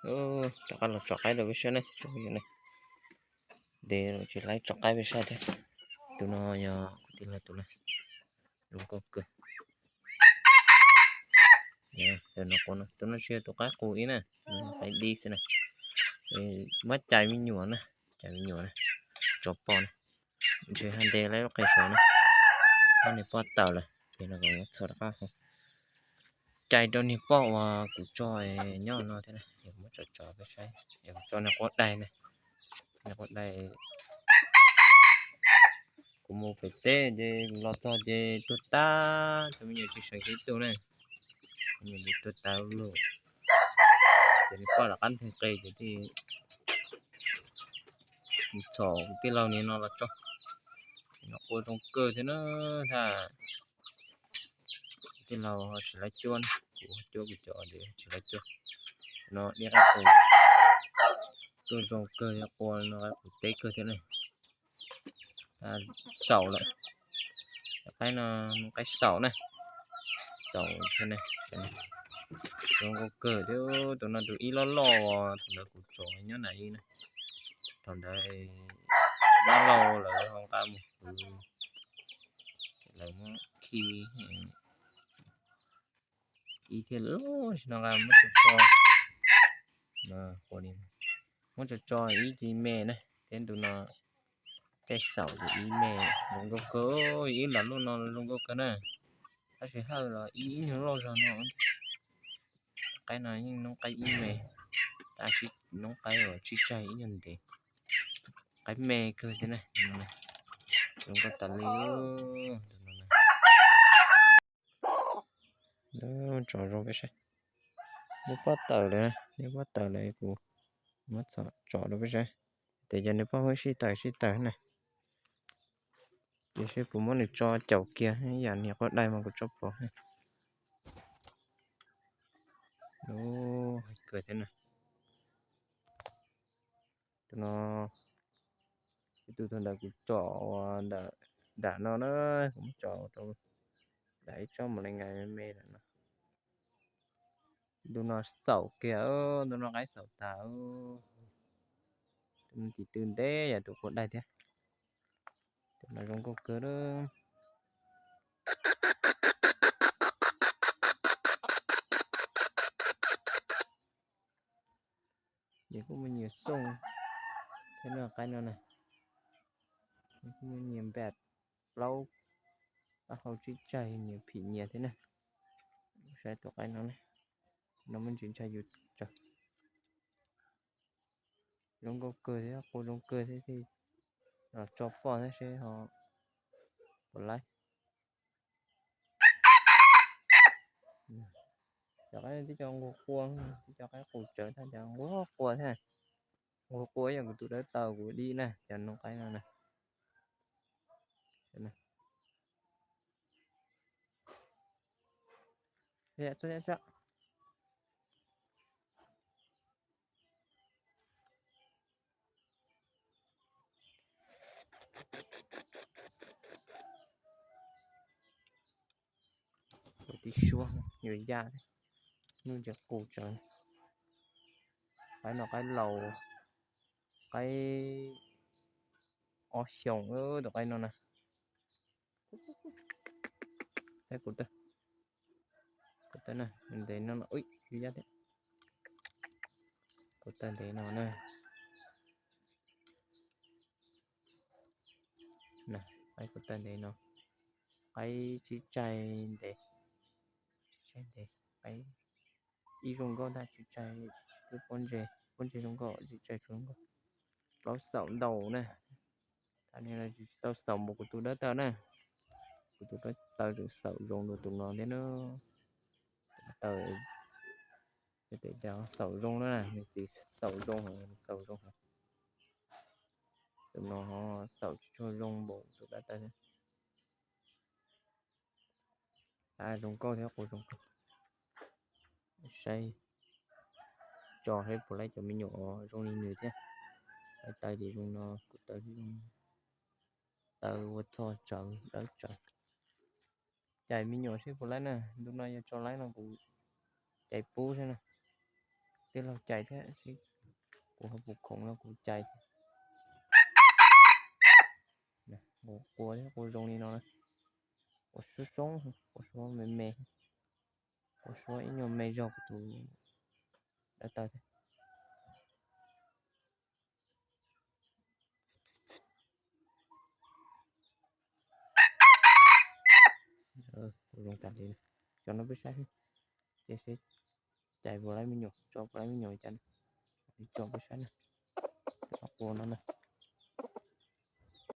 Rov qab los tsom qaib rau peb saib ne, tsoom phooj ywg ne. Ntev lawm tsis laib tsom qaib peb saib thiab. Tus no yog kuv tij laug tus na, zoo nkauj kawg. Tus no tsis yog tus qaib qus ib na, qaib dib xwb na. Muab cais me nyuam na, cais me nyuam na, tso poj na. Ntshe haj ntev laib lub qe saud na, ob niag poj tawm lawm ces no kom txhom rov qab cais rau niag poj uas kuv tso nyob no thiab na. Muab tso tso peb saib, kuv tso niag quav daig na, niag quav daig. Kuv mus pem teb ces los txog ces tuag tag, cov me nyuam tsis seem kiag ib tug na, me nyuam tuag tag lug. Ces niag poj rov qab nteg qe ces thiaj txhom kuv tij laug niag no los tso. No qua zoo kawg thiab na, tij laug ho tsis laib cuab, kuv cuab kuv cov ces tsis laib cuab. No ib qaib qus tuaj zoo kawg thiab, qua no qaib qus teb kawg thiab ne. Xaum lawm, qaib no qaib xaum na, xaum thiab ne. Zoo nkauj kawg thiab, tus no tus ib loj loj uas thaum ntawd kuv tsom nyob na ib na, thaum ntawd dab laug lawv ho nqa mus kwv, lawv muab khi ib thiab lawm, tab sis no nqa muab tso tso, muab tso tso ib ce me na, thiab ntu no caij xaum ces ib me, zoo nkauj kawg, ib lam luaj no zoo nkauj kawg na. Tab sis hawj los ib nyuag loj zog no. Qaib no yeej noob qaib ib me, tab sis noob qaib uas tsib tsaig ib nyuag ntev. Qaib me kawg thiab na. Zoo nkauj tas li. Tsom zoo peb saib. Niag pob tawm lawm, niag pob tawm lawm kuv muab tsom rau peb saib. Ces yog niag pob muab sib tawm sib tawm na. Ces seb puas muab nws tso caum kiag ib yam niag quav daig mas kuv tso pov. Kawg thiab na. Tus no, ib tug thaum ntawd kuv tsom ua ntawm nram no na, kuv muab tsom rau nram ib tsob mus li nkaus me me lawm no. Ntu no xaum kiag, ntu no qaib xaum tas. Tus no tis tw ntev yam tus quav daig thiab. Tus no zoo nkauj kawg lawm. Ces kuj muaj nyias xooj thiab no, qaib no na. Kuj muaj nyias npaj plaub, taub hau tsib tsaig nyias phim nyias thiab na. Saib tus qaib no na, no muaj ntsis ntshai yus tsawg. Zoo nkauj kawg thiab, qua zoo kawg thiab, los tso poj thiab seb ho puas laib. Cov qaib tib co nquag qua, tib co qaib qus tsawv tag cov nquag qua thiab. Nquag qua yog kuv tus dawb taw kuv dib na, cov noob qaib no na. Tib suab yuav ya, nuj ntses qus tsawv. Qaib no qaib laus, qaib ob xyoos tus qaib no na. Saib kuv taw, kuv taw na, ntev no, ui, yuav ya thiab. Kuv taw ntev no na. Qaib kuv taw ntev no, qaib tsib tsaig ntev, tsib tsaig ntev, qaib ib zoo nkauj ntag, tsib tsaig twb pob ntseg, pob ntseg zoo nkauj, tsib tsaig tsuas zoo nkauj. Plaub xaum ntau na. Thaum no tsis tau xaum npaum kuv tus dawb taw na. Kuv tus dawb taw tseem xaum zoo dua tus no thiab na. Taw, tes xaum zoo na, nws txiv xaum zoo heev, xaum zoo heev. Tus no xaum tsis tshua zoo npaum tus dawb taw thiab. Zoo nkauj thiab, qua zoo nkauj. Saib, tso saib puas laib cov me nyuam zoo li nws thiab. Laib taw ces zoo no, kuv taw, taw ua txog tsawv dawb tsawv. Cais me nyuam seb puas laib na, ntu no yog tso laib no kuv cais pub thiab na. Tij laug cais thiab, kuv ho puas khoom no kuv cais. Quas thiab, quas zoo li no na. Quas suab soob, quas suab me me, quas suab ib nyuag me zog kuv tus dawb taw thiab. Zoo tas li, tso no peb saib, ces seb cais puas laib me nyuam, tso puas laib me nyuam li cas. Tso peb saib na, quas no na.